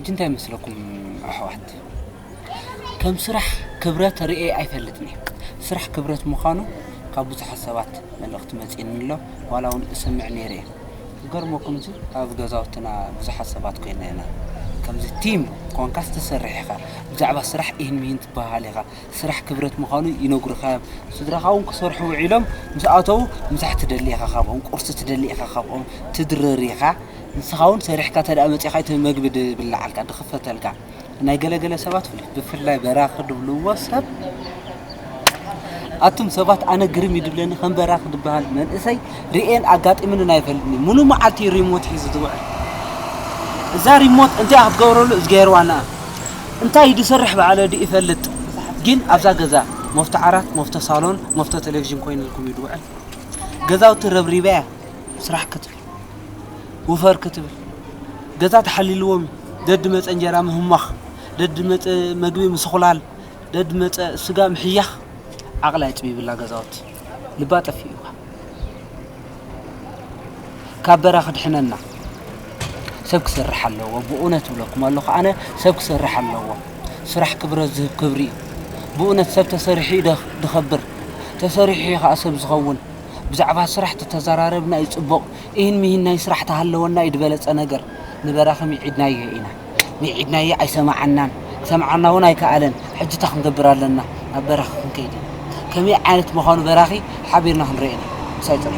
እንታይ መስለኩም ኣሕዋት? ከም ስራሕ ክብረት ርእየ ኣይፈልጥን እየ። ስራሕ ክብረት ምዃኑ ካብ ብዙሓት ሰባት መልእኽቲ መጺእኒ ኣሎ፣ ዋላ እውን እሰምዕ ነይረ እየ። ዝገርመኩም እዚ ኣብ ገዛውትና ብዙሓት ሰባት ኮይና ኢና። ከምዚ ቲም ኮንካስ ትሰርሕ ኢኻ፣ ብዛዕባ ስራሕ ኢህን ሚህን ትበሃል ኢኻ። ስራሕ ክብረት ምዃኑ ይነግሩኻ እዮም። ስድራኻ እውን ክሰርሑ ውዒሎም ምስ ኣተዉ ምሳሕ ትደሊ ኢኻ ካብኦም፣ ቁርሲ ትደሊ ኢኻ ካብኦም፣ ትድረር ኢኻ። ንስኻ እውን ሰሪሕካ ተደኣ መጺኻ እቲ መግቢ ድብላዓልካ ድኽፈተልካ። ናይ ገለገለ ሰባት ፍሉይ፣ ብፍላይ በራኺ ድብልዎ ሰብ ኣቱም ሰባት ኣነ ግርም ይድብለኒ ከም በራኺ ድበሃል መንእሰይ ርእየን ኣጋጢምንን ኣይፈልጥኒ። ሙሉ መዓልቲ ሪሞት ሒዙ ዝውዕል። እዛ ሪሞት እንታይ ክትገብረሉ እዝጋሄር ዋና እንታይ ድሰርሕ በዓለ ድዩ ይፈልጥ። ግን ኣብዛ ገዛ መፍቶ ዓራት፣ መፍቶ ሳሎን፣ መፍቶ ቴሌቪዥን ኮይኑልኩም እዩ ድውዕል። ገዛውቲ ረብሪበያ ስራሕ ክትብል ውፈር ክትብል ገዛ ተሓሊልዎም እዩ። ደድ መፀ እንጀራ ምህማኽ፣ ደድ መፀ መግቢ ምስኹላል፣ ደድ መፀ ስጋ ምሕያኽ። ዓቕላ ይፅቢብላ ገዛውቲ ልባ ጠፊእዋ። ካብ በራ ክድሕነና ሰብ ክሰርሕ ኣለዎ። ብእውነት እብለኩም ኣለኹ ኣነ ሰብ ክሰርሕ ኣለዎ። ስራሕ ክብረት ዝህብ ክብሪ እዩ። ብእውነት ሰብ ተሰሪሑ እዩ ደኽ- ድኸብር። ተሰሪሑ እዩ ከዓ ሰብ ዝኸውን። ብዛዕባ ስራሕ ተተዘራረብና እዩ ፅቡቕ። ኢህን ሚህን ናይ ስራሕ ተሃለወና እዩ ድበለፀ ነገር። ንበራኺ ሚዒድናዮ ኢና። ሚዒድናዮ ኣይሰማዓናን። ክሰምዓና እውን ኣይከኣለን። ሕጂ እንታይ ክንገብር ኣለና? ናብ በራኺ ክንከይድ ኢና። ከመይ ዓይነት ምዃኑ በራኺ ሓቢርና ክንርኢ ኢና። ምሳይ ፅንሑ።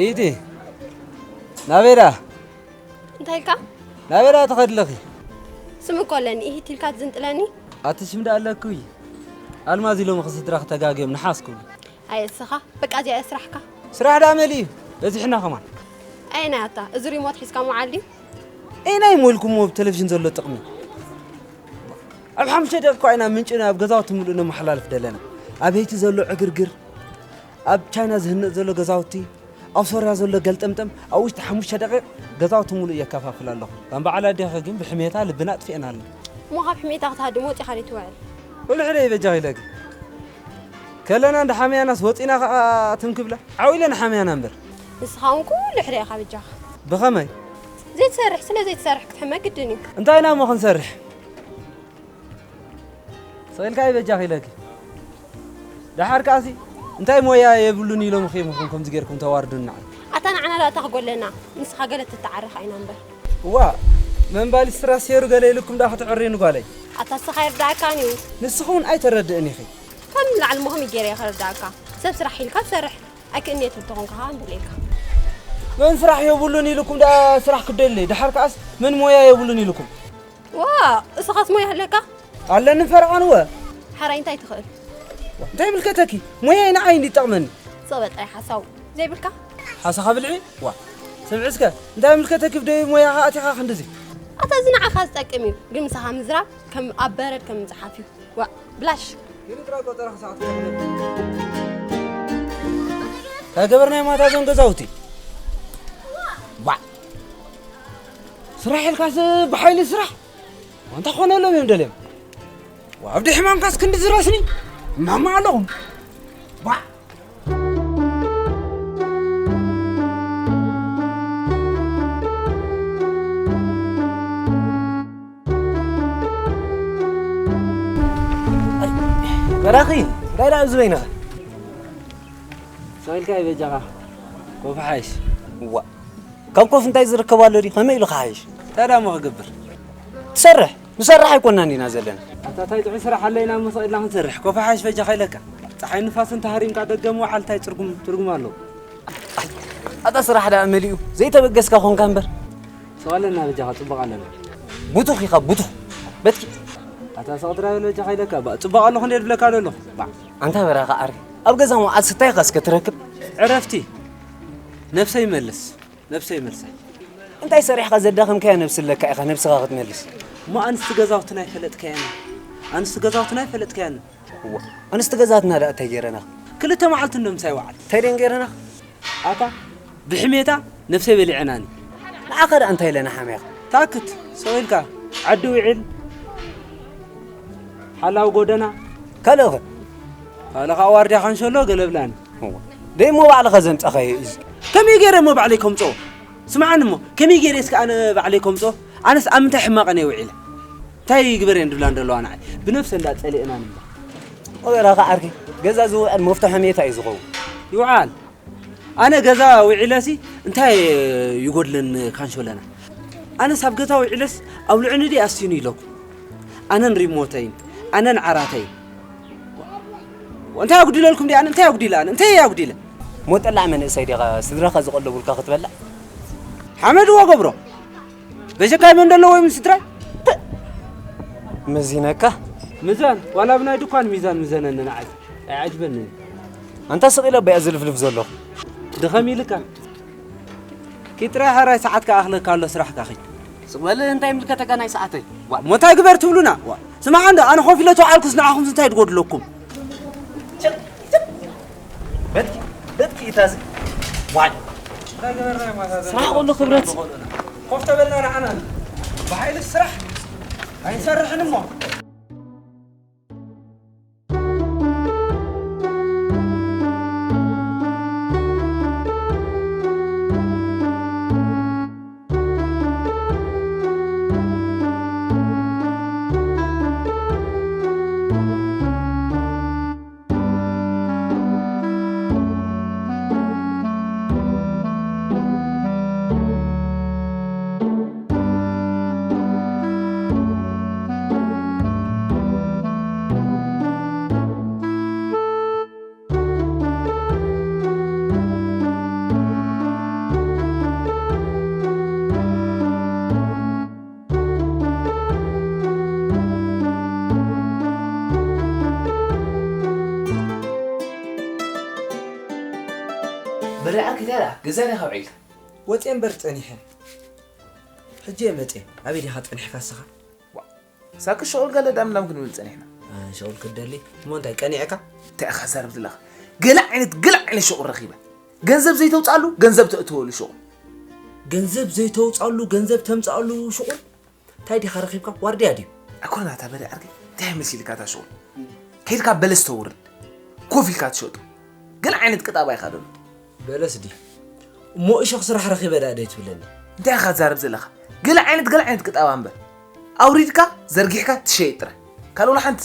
ኢቲ ናበይ ደኣ? እንታይ ኢልካ? ናበይ ደኣ ትኸዲ ኣለኺ? ስም እኮ ኣለኒ፣ ኢሂት ኢልካ ትዝንጥለኒ? ኣቲ ሽም ደኣ ኣለኪ። ኣልማዝ ኢሎም ስድራኺ ተጋግዮም ንሓስ ክብሉ። ኣየ እስኻ፣ በቃ እዚኣ እያ ስራሕካ። ስራሕ ደኣ መሊኡ፣ በዚሕና ከማን። ኣየናይ ኣታ፣ እዚ ሪሞት ሒዝካ ምውዓል ድዩ? ኣየናይ ሞልኩሞ ብቴሌቪዥን ዘሎ ጥቕሚ? ኣብ ሓሙሽተ ደቂቕ እኮ ኢና ምንጭና ኣብ ገዛውቲ ምሉእ ነመሓላልፍ ደለና። ኣብ ሄይቲ ዘሎ ዕግርግር፣ ኣብ ቻይና ዝህነጽ ዘሎ ገዛውቲ፣ ኣብ ሶርያ ዘሎ ገልጠምጠም፣ ኣብ ውሽጢ ሓሙሽተ ደቂቕ ገዛውቲ ሙሉእ የከፋፍል ኣለኹ። እታ በዓል ኣዴኺ ግን ብሕሜታ ልብና ኣጥፊኤናልና። እሞ ካብ ሕሜታ ክትሃድም ወጺኻ ዶ ትውዕል? ኩሉ ሕደ ይበጃኺ ኢለኪ። ከለና እንዳ ሓመያናስ ወጺና ከኣ ትም ክብላ። ዓው ኢለ ንሓመያና እምበር። ንስኻ እውን ኩሉ ሕደ ኢኻ በጃኻ። ብኸመይ? ዘይትሰርሕ፣ ስለ ዘይትሰርሕ ክትሕመ ግድን እዩ። እንታይ ኢና እሞ ክንሰርሕ? ስቕ ኢልካ ይበጃኺ ኢለኪ። ደሓር ከኣሲ እንታይ ሞያ የብሉን ኢሎም ኺም ኹም ከምዚ ጌርኩም ተዋርዱና። ኣታ ንዓና ደኣ እንታይ ክጎለና? ንስኻ ገለ ትተዓረኻ ኢና እምበር። ዋ፣ መንባሊስትራ ሴሩ ገለ ኢልኩም ደኣ ክትዕርዩኒ ጓለይ። ኣታ እስኻ ይርዳእካን እዩ። ንስኺ እውን ኣይተረድእን ኢኺ። ካብ ንላዕሊ ምኹም ገይረ እየ ከረዳእካ። ሰብ ስራሕ ኢልካ ትሰርሕ። ኣይክእኔት እንተኾንካ ኸኣ እንድሌልካ። መን ስራሕ የብሉን ኢልኩም ደኣ ስራሕ ክደሊ። ደሓር ከኣስ መን ሞያ የብሉን ኢልኩም? ዋ፣ እስኻስ ሞያ ኣለካ? ኣለኒ ፈርዖን እወ። ሓራይ እንታይ ትኽእል? እንታይ ምልከተኪ? ሞያይ ንዓይ እንዲ ይጠቕመኒ። ዘበጣይ ሓሳው ዘይብልካ? ሓሳኻ ብልዒ? ዋ። ስምዒ እስከ፣ እንታይ ምልከተኪ ብደይ ሞያኻ ኣቲኻ ክንድዚ? ኣታ እዚ ንዓኻ ዝጠቅም እዩ፣ ግን ምሳኻ ምዝራብ ከም ኣብ በረድ ከም ምጽሓፍ እዩ። ዋ፣ ብላሽ። እንታይ ገበርናዮ ማታ እዞም ገዛውቲ? ዋ። ስራሕ ኢልካስ ብሓይሊ ስራሕ? እንታይ ኮነሎም እዮም ደልዮም? ዋ፣ ኣብዲ ሕማምካስ ክንዲ ዝረስኒ? ማማ ኣለኹም። ዋ። በራኺ፣ እንታይ ደኣ ኣብዚ በይንኻ? ስቕ ኢልካ ይበጃኻ። ኮፍ ሓይሽ። እዋ። ካብ ኮፍ እንታይ ዝርከብ ኣሎ ድዩ? ከመይ ኢሉ ክሓይሽ? እንታይ ደኣ እሞ ክገብር? ትሰርሕ። ንሰርሕ ኣይኮናን ዲና ዘለና? ኣታ እንታይ ጥዑይ ስራሕ ኣሎ ኢና እሞ ስቕ ኢልና ክንሰርሕ? ኮፍ ሓይሽ በጃኻ ኢለካ። ጸሓይ ንፋስን ተሃሪምካ ደገ ምውዓል እንታይ ትርጉም፣ ትርጉም ኣለዎ? ኣታ ስራሕ ደኣ መሊኡ። ዘይተበገስካ ኾንካ እምበር። ስቕ ኣለና በጃኻ፣ ጽቡቕ ኣለና። ቡቱኽ ኢኻ፣ ቡቱኽ። በትኪ። ኣታ ስቕ ጥራይ በል በጃኻ ኢለካ። ባ፣ ጽቡቕ ኣለኹ እንዴ ድብለካ ዶ ኣለኹ? ባ። ኣንታ በራኻ ኣሪ። ኣብ ገዛ መውዓል ስታይኻ እስከ ትረክብ። ዕረፍቲ። ነብሰይ ይመልስ። ነብሰይ ይመልሳ። እንታይ ሰሪሕኻ ዘዳኸምካያ ነብሲ ኣለካ ኢኻ ነብስኻ ክትመልስ? እሞ ኣንስቲ ገዛውትና ኣይፈለጥካየን። ኣንስቲ ገዛውትና ኣይፈለጥካየን። እዋ፣ ኣንስቲ ገዛትና ደኣ እንታይ ገይረና? ክልተ መዓልቲ እንዶ ምሳይ ወዓል። እንታይ ደን ገይረና? ኣታ ብሕሜታ ነብሰይ በሊዐናኒ። ንዓኻ ደኣ እንታይ ኢለና ሓሜኻ? ታክት፣ ሰው ኢልካ፣ ዓዲ ውዒል፣ ሓላው ጎደና። ካልእኸ? ካልእ ኸዓ ዋርድያ ካንሸሎ ገለብላኒ። እዋ፣ ደይሞ ባዕልኻ ዘምጻኻዮ እዩ እዚ። ከመይ ገይረ እሞ ባዕለይ ከምጽኦ? ስምዓኒ እሞ፣ ከመይ ገይረ እስከ ኣነ ባዕለይ ከምጽኦ? ኣነስ ኣብ ምንታይ ሕማቕ እየ ውዒለ? እንታይ ይግበር እየን ድብላን ዘለዋ ንዓይ? ብነብሰ እንዳ ጸሊእና ንብላ። ወገራኻ ዓርኪ፣ ገዛ ዝውዕል መፍትሖ ሜታ እዩ ዝኸውን። ይውዓል። ኣነ ገዛ ውዒለሲ እንታይ ይጎድለን ካንሾለና? ኣነስ ኣብ ገዛ ውዒለስ ኣብ ልዕሊ ድየ ኣስቲኑ ኢለኩም። ኣነን ሪሞተይን፣ ኣነን ዓራተይን። እንታይ ኣጉዲለልኩም ድየ? ኣነ እንታይ ኣጉዲለ? ኣነ እንታይ ኣጉዲለ? ሞጠላዕ መንእሰይ ዲኻ ስድራኻ ዝቐለቡልካ ክትበልዕ? ሓመድዎ ገብሮ። በጀካይ መን ደሎ ወይ ምስ ስድራይ? መዚነካ? ምዛን፣ ዋላ ብናይ ድኳን ሚዛን ምዘነኒ ንዓይ። ኣይዓጅበንን። ኣንታ ስቕ ኢለ በያ ዝልፍልፍ ዘለኹ። ድኸም ኢልካ። ኪድ ጥራይ ሕራይ ሰዓት ክኣኽለካ ኣሎ ስራሕካ ኺድ። ስቕ በል እንታይ ይምልከተካ ናይ ሰዓተይ? ዋ፣ እሞ እንታይ ግበር ትብሉና? ዋ፣ ስማዕ እንዶ ኣነ ኮፍ ኢለ ተውዓልኩስ ንዓኹምስ እንታይ ድጎድለኩም? ቸክ፣ ቸክ። በትኪ፣ በትኪ ኢታዚ። ዋይ። እንታይ ገበርና ማታ ስራሕ ኩሉ ክብረት። ኮፍ ተበልና ንዓና። ብሓይሊ ስራሕ ኣይንሰርሕን እሞ። በሊዓ ክዳላ ገዛ ዲኻ ውዒልካ? ወፅየ እምበር ፀኒሐ። ሕጂ እየ መፅየ። ኣበይ ዲኻ ፀኒሕካ እስኻ? ዋ፣ ሳክ ሸቑል ገለ ዳም ዳም ክንብል ፀኒሕና። አ፣ ሸቑል ክትደሊ? እሞ እንታይ ቀኒዕካ? እንታይ ኢኻ ዛረብ ዘለኻ? ገለ ዓይነት፣ ገለ ዓይነት ሸቑል ረኺበ። ገንዘብ ዘይተውፅኣሉ፣ ገንዘብ ተእትወሉ ሸቑል። ገንዘብ ዘይተውፅኣሉ፣ ገንዘብ ተምፅኣሉ ሸቑል? እንታይ ዲኻ ረኺብካ? ዋርድያ ድዩ? ኣይኮነን ኣታ በሬ ዓርከይ፣ እንታይ መሲልካ እታ ሸቑል? ከይድካ በለስ ተውርድ፣ ኮፍ ኢልካ ትሸጦ። ገለ ዓይነት ቅጣባ ኢኻ ደሎ። በለስ ድዩ? እሞ እሾኽ ስራሕ ረኺበ ደኣ ደይ ትብለኒ? እንታይ ኢኻ ትዛረብ ዘለኻ? ገለ ዓይነት፣ ገለ ዓይነት ቅጣባ እምበር። ኣውሪድካ፣ ዘርጊሕካ ትሸይጥ ጥራይ። ካልእ ወላ ሓንቲ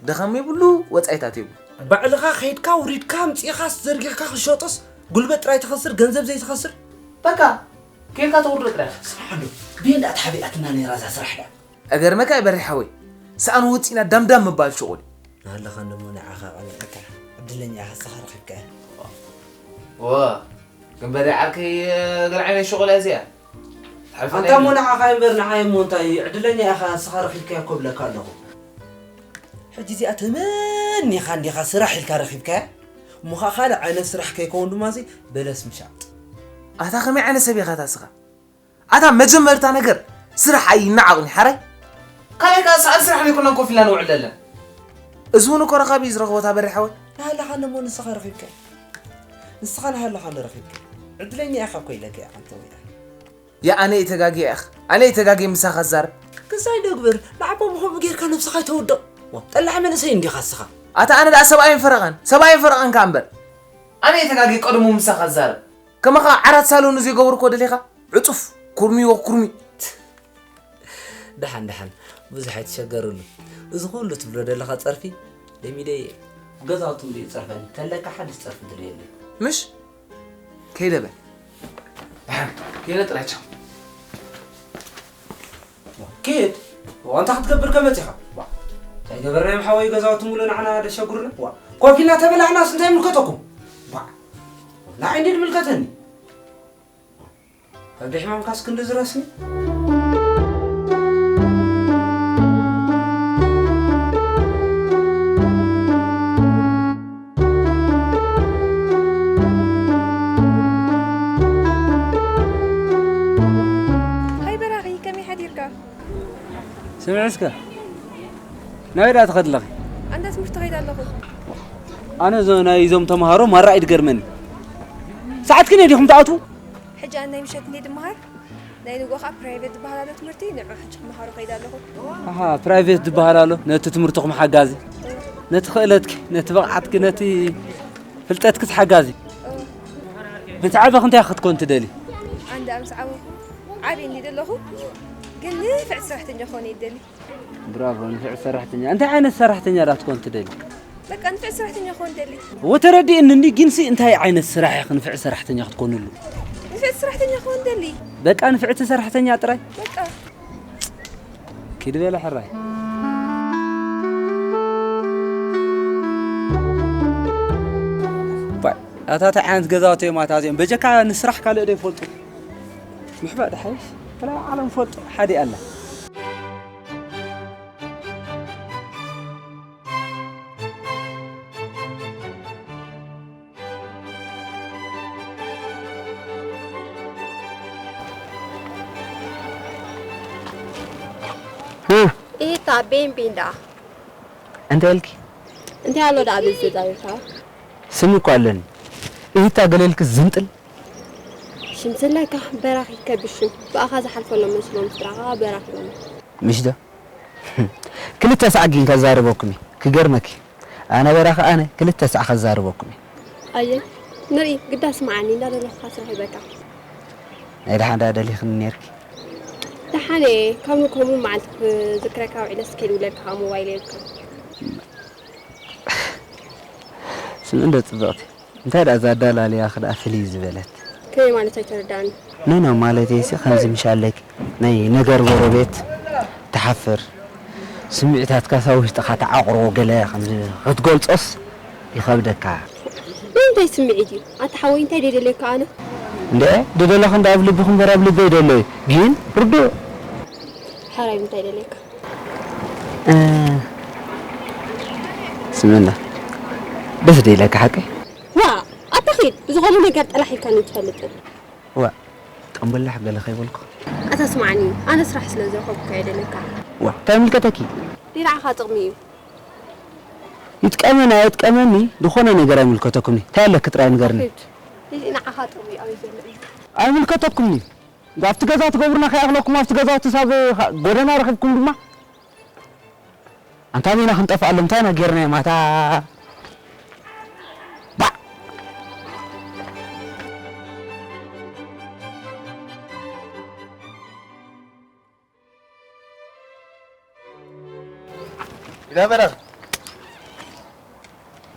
ደኸም የብሉ፣ ወጻኢታት የብሉ። ባዕልኻ ከይድካ፣ ኣውሪድካ፣ ኣምጺእኻስ ዘርጊሕካ ክሸጦስ፣ ጉልበት ጥራይ ትኸስር፣ ገንዘብ ዘይትኸስር? በቃ፣ ኬድካ ተውርዶ ጥራይ። ስምዓ እንዶ፣ ብየን ደኣ ተሓቢኣትና ነይራ እዛ ስራሕ ደኣ። እገርመካ እዩ በሪሕ ሓወይ፣ ሰኣን ወፂና ዳምዳም ምባል ሸቑል እዩ። ናሃለኻ እንደሞ ንዓኻ ቀኒዐካ፣ ዕድለኛ ኢኻ፣ ንስኻ ረኺብካያ። ዋ፣ ግን በሪሕ ዓርከይ፣ ገለ ዓይነት ሸቑል እያ እዚኣ። ትሓልፈና ኣንታ እሞ የለን። ንዓኻ እምበር ንዓይ እሞ እንታይ፣ ዕድለኛ ኢኻ፣ ንስኻ ረኺብካያ እኮ እብለካ ኣለኹ። ሕጂ እዚኣ ተመኒኻ እንዲኻ ስራሕ ኢልካ ረኺብካያ፣ እሞ ኸዓ ካልእ ዓይነት ስራሕ ከይከውን ድማ እዚ በለስ ምሻጥ። ኣታ ከመይ ዓይነት ሰብ ኢኻ እታ ንስኻ? ኣታ መጀመርታ ነገር ስራሕ ኣይነዓቕኒ ሓራይ። ካልኣይ ከኣ ሰኣን ስራሕ ዘይኮናን ኮፍ ኢልና ንውዕል ዘለና። እዚ እውን እኮ ረኻቢ እዩ ዝረኽቦ እታ በሪሕ ሓወይ። ናሃለኻ እሞ ንስኻ ረኺብካያ። ንስኻ ናሃለኻ እንዶ ረኺብካያ። ዕድለኛ ኢኻ እኮ ኢለካ እየ ኣንተ ወይራ። ያ ኣነ እየ ተጋግየ ኢኻ። ኣነ እየ ተጋግየ ምሳኻ ዝዛረብ። ክሳይ ዶ ግበር፣ ንዓቦ ብኸምኡ ጌርካ ነብስኻ ኣይተውድቕ። ዋ፣ ጠላዕ መንእሰይ እንዲኻ እስኻ። ኣታ ኣነ ደኣ ሰብኣይን ፈረቓን፣ ሰብኣይን ፈረቓን ከኣ እምበር። ኣነ እየ ተጋግየ ቀደሙ ምሳኻ ዝዛረብ። ከማኻ ዓራት ሳሎን ዘይገበርኩዎ ደሊኻ? ዕጹፍ፣ ኩርሚ ወኩርሚ። ደሓን፣ ደሓን፣ ብዙሕ ኣይትሸገርሉ። እዚ ኩሉ ትብሎ ደለኻ ጸርፊ፣ ለሚደዮ እየ። ገዛውቲ እንድዩ ጸርፈኒ፣ ተለካ ሓድሽ ጸርፊ ድልየለይ። ምሽ? ከይደ በል። ደሓን፣ ከይደ ጥራይ ቻው። ኪድ፣ ዋንታ ክትገብር ከመጽኻ? ዋ፣ እንታይ ገበርናዮም ሓወይ ገዛውቲ ሙሉ ንዓና ደሸጉርና? ዋ፣ ኮፍ ኢልና ተበላዕናስ እንታይ ይምልከተኩም? ዋ፣ ንዓይ እንድዩ ዝምልከተኒ። ከብዲ ሕማምካስ ክንዲ ዝረስኒ? ሃይ በራኺ፣ ከመይ ሓዲርካ? ስምዒ እስከ፣ ናበይ ደኣ ትኸዲ ኣለኺ? ኣንታ ትምህርቲ ከይድ ኣለኹ። ኣነ እዞ ናይ እዞም ተምሃሮ ማራ እዩ ዝገርመኒ። ሰዓት ግን ዲኹም ትኣትዉ? ሕጂ ኣነ ናይ ምሸት እንዴ ድመሃር ናይ ንጎ ከዓ ፕራይቬት ዝበሃል ኣሎ ትምህርቲ ንዑ ሕጂ ክመሃሮ ከይድ ኣለኹ። ኣሃ፣ ፕራይቬት ዝበሃል ኣሎ። ነቲ ትምህርትኹም ሓጋዚ፣ ነቲ ክእለትኪ፣ ነቲ ብቕዓትኪ፣ ነቲ ፍልጠትኪ ሓጋዚ። ምስ ዓበኺ እንታይ ክትኮን ትደሊ? ኣንዳ ምስ ዓበኹ ዓብየ እንዲ ዘለኹ ግን ንፍዕቲ ሰራሕተኛ ክኾን እየ ደሊ። ብራቮ፣ ንፍዕቲ ሰራሕተኛ። እንታይ ዓይነት ሰራሕተኛ ዳ ትኮን ትደሊ? በቃ ንፍዕቲ ሰራሕተኛ ክኾን ደሊ። ወተረዲእኒ እንዲ፣ ግንሲ እንታይ ዓይነት ስራሕ ኢኺ ንፍዕቲ ሰራሕተኛ ክትኮንሉ? ንፍዕቲ ሰራሕተኛ ክኾን ደሊ። በቃ ንፍዕቲ ሰራሕተኛ ጥራይ? በቃ። ኪድ በለ ሕራይ። ባይ፣ ኣታ እንታይ ዓይነት ገዛውቲ እዮም ኣታ እዚኦም? በጀካ ንስራሕ ካልእ ዶ ይፈልጡ? ምሕባእ ደሓይሽ? ከላ ዓለም ፈልጡ ሓደ ኣላ። እ? ኢታ ቤንቢንዳ። እንታይ ኢልኪ? እንታይ ኣሎ ደኣ ብዝዛዊርካ? ስሚ እኮ ኣለኒ። ኢታ ገለ ኢልኪ ዝንጥል? ሽም ዘለካ በራኺ ከብድ ሽም። ብኣኻ ዝሓልፈሎም መስሎም ስድራኻ በራኺ ኢሎም። ምሽ ዶ? ክልተ ሳዕ ግን ከዛርበኩም እየ። ክገርመኪ። ኣነ በራኺ ኣነ ክልተ ሳዕ ከዛርበኩም እየ። ኣየ፣ ንርኢ፣ ግዳ ስምዓኒ፣ እንዳደለኹ ስራሕ ይበቃ። ናይ ደሓን ደኣ ደሊኽኒ ነይርኪ። ደሓን እየ፣ ከምኡ ከምኡ መዓልቲ ክዝክረካ ውዒለስ ከይድ ውለልካ ከዓ ሞባይል የብልካን። ስምዒ እንዶ ጽብቕቲ። እንታይ ደኣ እዛ ኣዳላልያ ክደኣ ፍልይ ዝበለት? ከመይ ማለት ኣይተረዳእን። ኖ፣ ኖ፣ ማለተይሲ ከምዚ ምሽ ኣለኪ ናይ ነገር ጎረቤት ትሓፍር፣ ስምዒታትካ ሳብ ውሽጥኻ ተዓቑሮ ገለ ከምዚ ክትገልጾስ ይኸብደካ። ናይ እንታይ ስምዒት እዩ? ኣታ ሓወይ እንታይ ደደልየካ ኣነ? እንደ ደደለኺ እንደ ኣብ ልብኺ እምበር ኣብ ልበይ ደሎ እዩ። ግን ርዱእ። ሓራይ እንታይ ደልየካ? እ፣ ስምዕና፣ ደስ ዶ ኢለካ ሓቀይ? ዋ፣ ኣታ ኺድ፣ ብዝኾነ ነገር ጠላሕ ኢልካኒ ትፈልጥን። ዋ፣ ጠምበላሕ ገለ ከይበልኩ። ኣታ ስማዕኒ፣ ኣነ ስራሕ ስለ ዝረኸብኩ እየ ደለካ። ዋ፣ እንታይ ይምልከተኪ? ንዓኻ ጥቕሚ እዩ። ይጥቀመኒ ኣይጥቀመኒ፣ ዝኾነ ነገር ኣይምልከተኩምኒ። እንታይ ኣለኪ ጥራይ ንገርኒ። ኺድ፣ ንዓኻ ጥቕሚ እዩ ኣበይ ዘሎ እዩ? ኣይምልከተኩምኒ። ኣብቲ ገዛ ትገብሩና ከይኣኽለኩም፣ ኣብቲ ገዛውቲ ሳብ ጎደና ረኺብኩም ድማ ኣንታ ኣበይና ክንጠፍኣሎም? እንታይ ኢና ጌርናዮም? ኣታ ባዕ! ይዳበራ።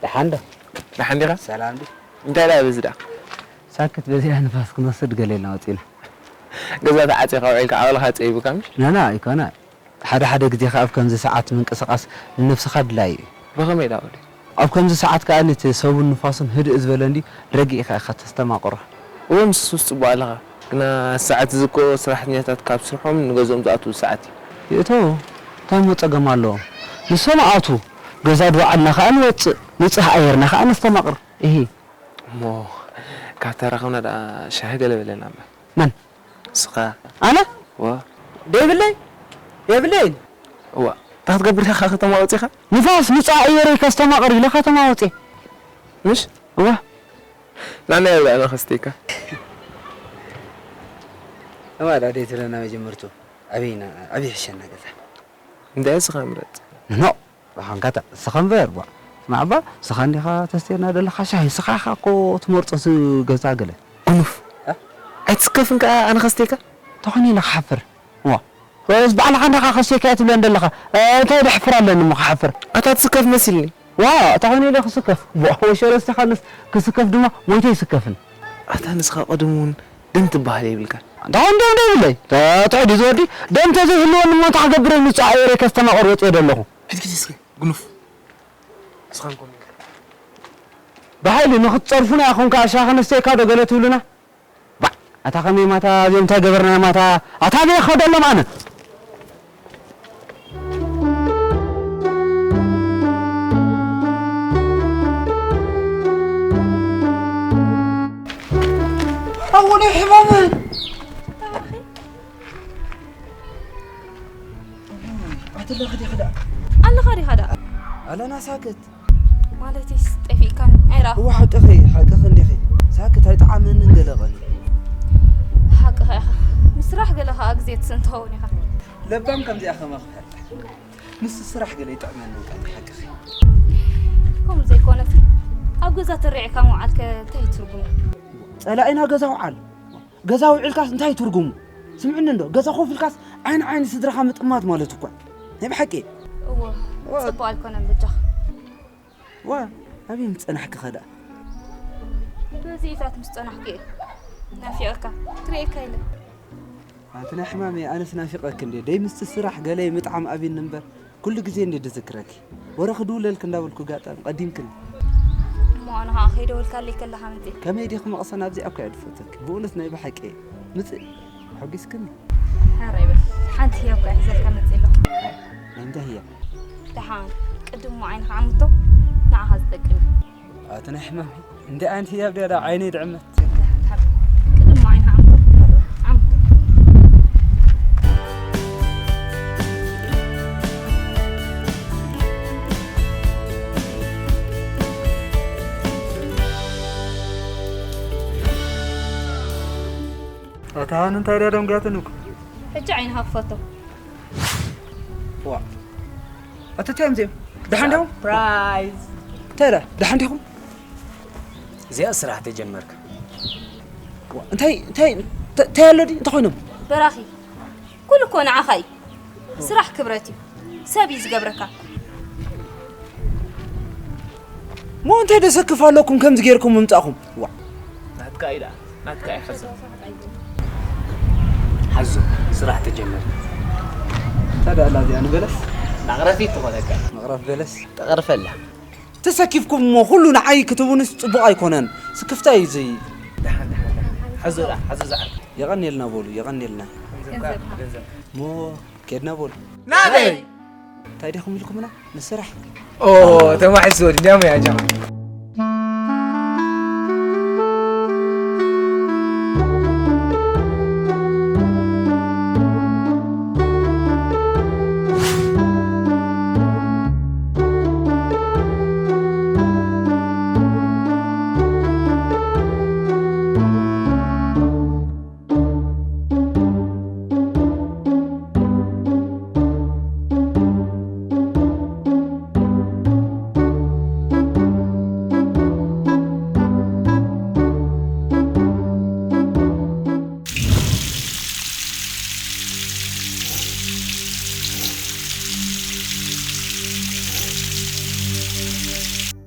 ደሓን ዶ? ደሓን ዲኻ? ሰላም ዲ? እንታይ ደኣ በዚ ደኣ? ሳክት በዚኣ ንፋስ ክንወስድ ገለ ኢልና ወፂና። ገዛ ተዓፂኻ ውዒልካ ዓቕልኻ ፀይቡካ ምሽ? ናና ኣይኮነ። ሓደ ሓደ ግዜ ከኣ ኣብ ከምዚ ሰዓት ምንቅስቓስ ንነብስኻ ኣድላዪ እዩ። ብኸመይ ደኣ ወደይ? ኣብ ከምዚ ሰዓት ከኣ እቲ ሰቡን ንፋሱን ህድእ ዝበለ እንድዩ፣ ረጊእካ ኢኻ ተስተማቕሮ። እወ፣ ምስስ ጽቡቕ ኣለኻ። ግና ሰዓት እዚ እኮ ሰራሕተኛታት ካብ ስርሖም ንገዝኦም ዝኣትዉ ሰዓት እዩ። ይእተዉ፣ እንታይ እሞ ጸገም ኣለዎ? ንሶም ኣቱ፣ ገዛ ድወዓልና ከኣ ንወጽእ፣ ንጹህ ኣየርና ከኣ ነስተማቕር። እሂ። እሞ ካብ ተራኸብና ደኣ ሻሂ ገለ በለና እምበር። መን? ንስኻ። ኣነ? እወ። ደይብለይ? የብለይን። እዋ፣ እንታይ ክትገብር ኢኻ ካብ ከተማ ወጺኻ? ንፋስ፣ ንጹህ ኣየር ከስተማቕር ኢለ ከተማ ወጺኤ። ምሽ? እዋ። ናናይ ኣብላ ኣነ ከስተይካ። እዋ፣ ዳዴ ትብለና መጀመርቱ። ኣበይና፣ ኣበይ ይሕሸና ገዛ? እንታይ እስኻ ምረጽ። ኖ፣ ብሓንካታ፣ እስኻ እምበር፣ ቧ። ስማዕ እባ፣ እስኻ እንዲኻ ተስትየና ዘለኻ ሻሂ፣ እስኻ ኢኻ እኮ ትመርጾ ስ-፣ ገዛ ገለ። ጉኑፍ። እ? ኣይትስከፍን ከኣ ኣነ ከስተይካ? ተኾነ ኢለ ክሓፍር። እዋ። ወይስ ባዕልኻ እንዲኻ ከስተይካ እየ ትብለን ዘለኻ? እ፣ እንታይ ደሕፍር ኣለኒ እሞ ክሓፍር? ኣታ ትስከፍ መሲልኒ። ዋ፣ ተኾነ ኢለ ክስከፍ። ቧ፣ ወሸረስቲ ኻንስ ክስከፍ ድማ ሞይተ ይስከፍን። ኣታ ንስኻ ቀደም እውን ደም ትበሃል የብልካን። እንታይ ደም ደም ይብለይ? ተ-፣ ትሕዲ ዝወዲ ደም ተዘይህልወኒ እሞ እንታይ ክገብር እየ? ንጹህ ኣየር ከስተማቕር ወጽየ ዘለኹ። ኪድ ኪድ እስኪ፣ ጉኑፍ። ንስኻ እንኮም ኢልካ። ብሓይሊ ንኽትጸርፉና ኢኹም ከኣ ሻሂ ከነስተየካ ዶ ገለ ትብሉና? ባዕ፣ ኣታ ከመይ ማታ እዚኦም እንታይ ገበርና ማታ? ኣታ ኣበይ ክኸደሎም ኣነ? ኣወለይ ሕማም። ኣትለኺ ዲኺ ደኣ? ኣለኻ ዲኻ ደኣ? ኣለና ሳክት። ማለትስ ጠፊእካን ኣይረኣኹ። እዋ ሓቅኺ፣ ሓቅኺ እንዲኺ። ሳክት ኣይጠዓመንን ገለ ቀን። ሓቅኻ ኢኻ። ምስ ስራሕ ገለ ኸኣ ግዜ ትስእን ትኸውን ኢኻ። ለባም ከምዚኣ ከማኺ። ምስ ስራሕ ገለ ይጥዕመንን ቀን ሓቅኺ። ከምኡ ዘይኮነሲ ኣብ ገዛ ተሪዕካ ምውዓልከ እንታይ እዩ ትርጉሙ? ጸላኢና ገዛ ውዓል። ገዛ ውዒልካስ እንታይ ትርጉሙ? ስምዕኒ እንዶ፣ ገዛ ኮፍ ኢልካስ ዓይኒ ዓይኒ ስድራኻ ምጥማት ማለት እኮ። ናይ ብሓቂ። እዎ፣ ጽቡቕ ኣይኮነን በጃኻ። ዋ፣ ኣበይ ምስ ጸናሕኪ ኸ ደኣ? በዚኢታት ምስ ጸናሕኩ እየ ናፊቐካ፣ ክርእየካ ኢለ። ኣንቲ ናይ ሕማመይ፣ ኣነስ ናፊቐኪ እንዴ። ደይ ምስቲ ስራሕ ገለይ ምጥዓም ኣብይኒ እምበር፣ ኩሉ ግዜ እንዴ ድዝክረኪ። ወረ ክድውለልኪ እንዳበልኩ ጋጣሚ ቀዲምክኒ። እሞ ኣነ ኸኣ ከይደወልካለይ ከለኻ መጺእ። ከመይ ዲኺ መቕሰን ኣብዚኣ እኮ እየ ድፈትወኪ። ብእውነት ናይ ብሓቂ እየ። ምጽእ። ሓጒስክኒ። ሕራይ በል። ሓንቲ ህያብ ከኣ ሒዘልካ መጺእ ኣለኹ። ናይ እንታይ ህያብ? ደሓን፣ ቅድም እሞ ዓይንኻ ዓምቶ፣ ንዓኻ ዝጠቅም እዩ። ኣቲ ናይ ሕማመይ። እንታይ ዓይነት ህያብ ድያ ደኣ ዓይነይ ድዕመት? ደሓን፣ ደሓን። ቅድም እሞ ዓይንኻ ዓምቶ፣ ዓምቶ። ኣታ ሃኒ እንታይ ድያ ደንጉያትኒ እኮ። ሕጂ ዓይንኻ ክፈቶ። ዋ። ኣቲ እንታይ እዮም እዚኦም? ደሓን ዲኹም? ፕራይዝ። እንታይ ደኣ? ደሓን ዲኹም? እዚኣ ስራሕ ተጀመርካ። ዋ፣ እንታይ፣ እንታይ፣ እንታይ፣ እንታይ ኣሎ ድዩ? እንታይ ኮይኖም? በራኺ፣ ኩሉ እኮ ንዓኻ እዩ። ስራሕ ክብረት እዩ። ሰብ እዩ ዝገብረካ። ሞ እንታይ ደሰክፍ ኣለኩም ከምዚ ጌርኩም ምምጻእኹም? ዋ። ናትካ ኢላ፣ ናትካ እዩ ሓዞ። ሓዞ፣ ስራሕ ተጀመርካ። ታዲያ ኣላ እዚኣ ንበለስ? መቕረፊት ትኾነካ። መቕረፍ በለስ? ተቐርፈላ። ተሰኪፍኩም እሞ ኩሉ ንዓይ ክትብሉስ ጽቡቕ ኣይኮነን። ስክፍታ እዩ እዚ። ደሓን፣ ደሓን፣ ደሓን። ሓዞ ደኣ፣ ሓዞ ዝዓርክ። የቐንየልና በሉ፣ የቐንየልና። ገንዘብካ፣ ገንዘብ። ሞ ኬድና በሉ። ናበይ? እንታይ ዲኹም ኢልኩምና? ንስራሕ። ኦ፣ ተማሒዝ ወዲ፣ እንዲያም እያ ጃማ።